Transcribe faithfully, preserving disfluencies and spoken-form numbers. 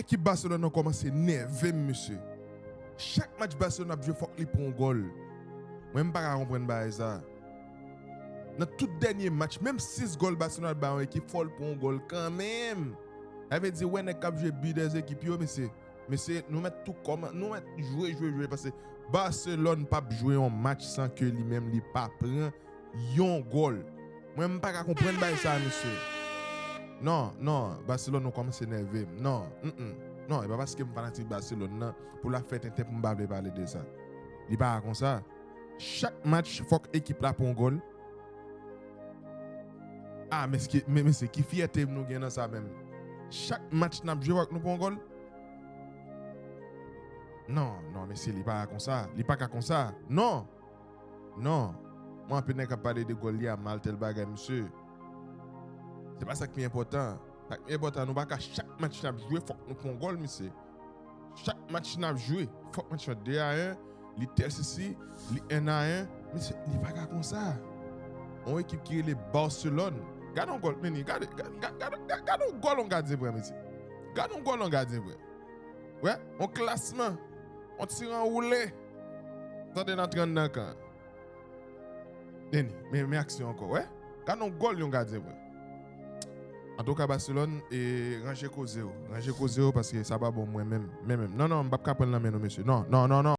Ekip Barcelone nan kòmanse nève m, mesye. Chak match Barcelone ap jwe, fòk li pran yon gòl. Mwen, m pa ka konprann bagay sa. Nan tout dènye match, menm sis gòl Barcelone al ba yon ekip, fò l pran yon gòl kanmenm. Sa vle di, wè nèg k ap jwe bi dèz ekip yo, mesye. Mesye, nou mèt tou kòman, nou mèt jwe, jwe, jwe, paske Barcelone p ap jwe yon match san ke li menm li pa pran yon gòl. Mwen, m pa ka konprann bagay sa, mesye. Non, non, Barcelone, nou kòmanse nève m. Non, mm, mm. Non, e pa paske m fanatik Barcelone nan, pou l ap fè tenten pou m pa vle pale de sa. Li pa konsa. Chak match, fòk ekip la pran gòl. Ah, mesye, men, mesye, ki fyète nou gen nan sa menm? Chak match n ap jwe, fòk nou pran gòl? Non, non, mesye, li pa konsa. Li pa ka konsa. Non! Non. Mwen, anpil nèg k ap pale de gòl li a mal, tèl bagay, mesye. Se pa sa k pi enpòtan. Sa k pi enpòtan, nou pa ka chak match n ap jwe, fòk nou pran gòl, mesye. Chak match n ap jwe, fòk match lan de a en, li tèl sesi, li en a en, mesye, li pa ka konsa. Yon ekip ki rele Barcelone. Gade yon gòl, men li, gade, gade, gade, gade, gade yon gòl yon gadyen pran, mesye. Gade yon gòl yon gadyen pran. Wè, yon klasman, yon ti ranwoule. Tande nan trannde kan. Neni, men, men aksyon ankò, wè. Gade yon gòl yon gadyen pran. Antouka, Barcelone, e, ranje koze w. Ranje koze w paske sa pa bon mwen menm. Men menm. Non, non, m p ap ka pran l nan men nou, mesye. Non, non, non, non.